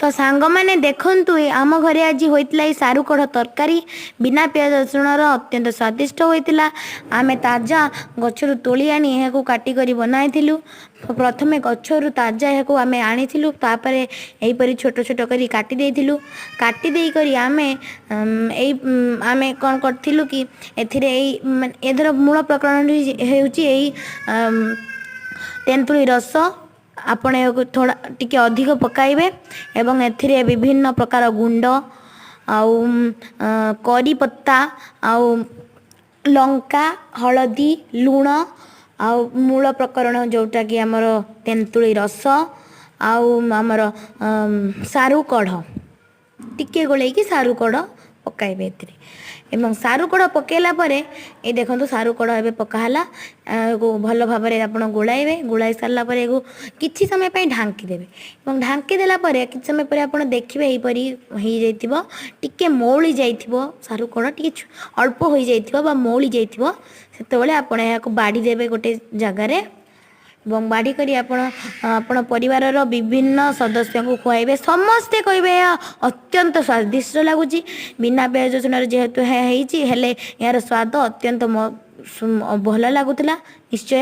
ତ ସାଙ୍ଗମାନେ, ଦେଖନ୍ତୁ, ଆମ ଘରେ ଆଜି ହୋଇଥିଲା ଏଇ ସାରୁ କଢ଼ ତରକାରୀ। ବିନା ପିଆଜ ରସୁଣର ଅତ୍ୟନ୍ତ ସ୍ୱାଦିଷ୍ଟ ହୋଇଥିଲା। ଆମେ ତାଜା ଗଛରୁ ତୋଳି ଆଣି ଏହାକୁ କାଟିକରି ବନାଇଥିଲୁ। ପ୍ରଥମେ ଗଛରୁ ତାଜା ଏହାକୁ ଆମେ ଆଣିଥିଲୁ। ତାପରେ ଏହିପରି ଛୋଟ ଛୋଟ କରି କାଟି ଦେଇଥିଲୁ। କାଟି ଦେଇକରି ଆମେ ଏଇ ଆମେ କ'ଣ କରିଥିଲୁ କି ଏଥିରେ ଏଇ ମାନେ ଏଥିର ମୂଳ ପ୍ରକରଣଟି ହେଉଛି ଏଇ ତେନ୍ତୁଳି ରସ। ଆପଣ ଏହାକୁ ଥୋଡ଼ା ଟିକେ ଅଧିକ ପକାଇବେ ଏବଂ ଏଥିରେ ବିଭିନ୍ନ ପ୍ରକାର ଗୁଣ୍ଡ ଆଉ କରି ପତ୍ତା ଆଉ ଲଙ୍କା, ହଳଦୀ, ଲୁଣ ଆଉ ମୂଳ ପ୍ରକରଣ ଯେଉଁଟାକି ଆମର ତେନ୍ତୁଳି ରସ ଆଉ ଆମର ସାରୁ କଢ଼ ଟିକେ ଗୋଳେଇକି ସାରୁ କଢ଼ ପକାଇବେ ଏଥିରେ। ଏବଂ ସାରୁ କଢ଼ ପକାଇଲା ପରେ, ଏଇ ଦେଖନ୍ତୁ, ସାରୁ କଢ଼ ଏବେ ପକା ହେଲା। ଏହାକୁ ଭଲ ଭାବରେ ଆପଣ ଗୋଳାଇବେ। ଗୋଳାଇ ସାରିଲା ପରେ ଏହାକୁ କିଛି ସମୟ ପାଇଁ ଢାଙ୍କି ଦେବେ ଏବଂ ଢାଙ୍କି ଦେଲା ପରେ କିଛି ସମୟ ପରେ ଆପଣ ଦେଖିବେ ଏହିପରି ହେଇଯାଇଥିବ, ଟିକେ ମଉଳି ଯାଇଥିବ। ସାରୁ କଢ଼ ଟିକେ ଅଳ୍ପ ହୋଇଯାଇଥିବ ବା ମଉଳି ଯାଇଥିବ। ସେତେବେଳେ ଆପଣ ଏହାକୁ ବାଢ଼ି ଦେବେ ଗୋଟେ ଜାଗାରେ ଏବଂ ବାଢ଼ି କରି ଆପଣ ଆପଣ ପରିବାରର ବିଭିନ୍ନ ସଦସ୍ୟଙ୍କୁ ଖୁଆଇବେ। ସମସ୍ତେ କହିବେ ଏହା ଅତ୍ୟନ୍ତ ସ୍ୱାଦିଷ୍ଟ ଲାଗୁଛି। ବିନା ପିଆଜ ରସୁଣରେ ଯେହେତୁ ଏହା ହେଇଛି, ହେଲେ ଏହାର ସ୍ୱାଦ ଅତ୍ୟନ୍ତ ଭଲ ଲାଗୁଥିଲା ନିଶ୍ଚୟ।